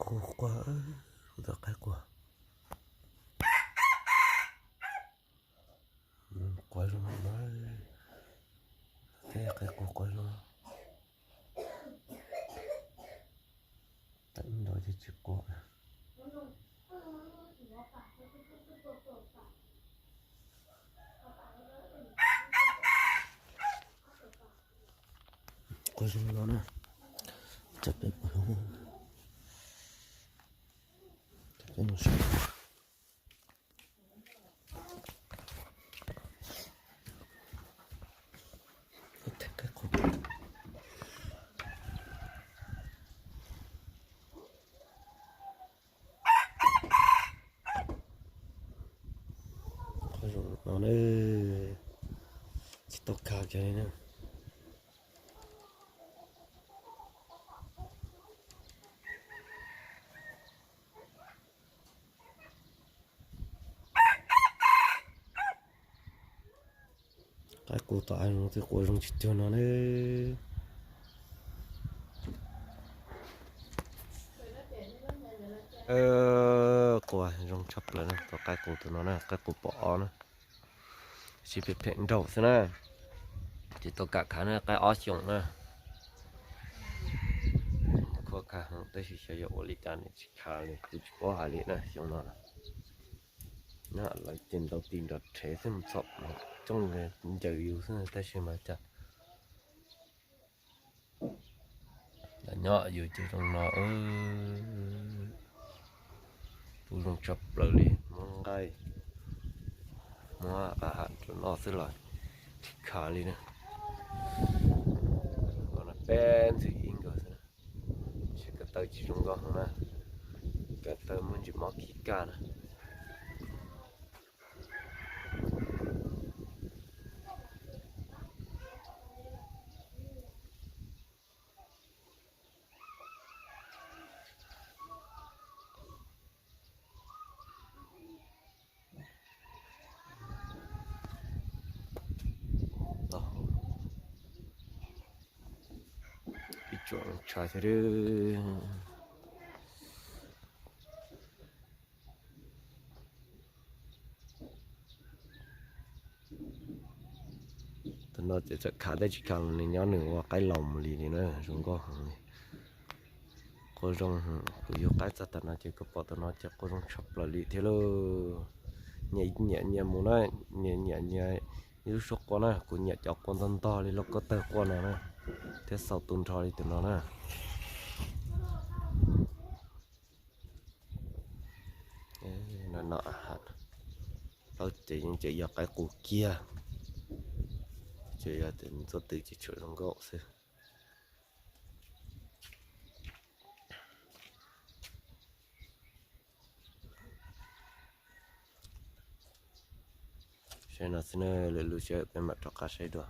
qus quaj, kuv tus qaib quaj. Quaj zoo no, tej qaib qus quaj zoo. Tawm nrov ces tsis quaj. Quaj zoo no na. Cov peb pom, cov peb mus saib. Qhov zoo no na, tsis tau khav kiag li na. Qaib qus tom av zoo twb quaj zoo tsis cuag no na. Quaj zoo tshaj plaws na, tus qaib qus tus no na, qaib qus pom ob na. Tsis phem phem nraug xwb na, tsis tau kam khav na, qaib ob xyoos na. Khuab khav heev tab sis xyov yuav ua li cas nws tsis khav li, kuv tsis paub hais li na, xyoo no na. Lawv ces ntaus tis nrov rhev xwb, mus txhom coob ncaws yus xwb tab sis mas cas los nyob yus ces zoo no. Tus zoo tshaj plaws li, muab nqaij, muab a ha rau noj xwb los tsis khav li na. Peb ntxwg ib nkawd xwb, tsis ko taw tsis zoo nkauj heev na, ko taw muaj ntsis mob khib kaj na. Ib tsoom tshav thiab. Tam no ces txawm khav thiab tsis khav los nws nyob nws ua qaib laus mus li li na, zoo nkauj heev li. Quaj zoo, kuv yug qaib txog tam no ces kuv pom tam no ces quaj zoo tshaj plaws li thiab lauj. Nyias nyiam nyias mus na, nyias nyiam nyias ib lub suab quaj na, kuv nyiam cov quaj ntog ntog li lauj kaub tawg quaj no na, thiab xaus tu nrho li tus no na. No no, plaub ces yeej tseem yog qaib qus kiag, ces yog tias ntxuav twm ces tseem zoo nkauj xwb. Saib no xwb na, lwm lub sij hawm peb mam rov qab saib dua.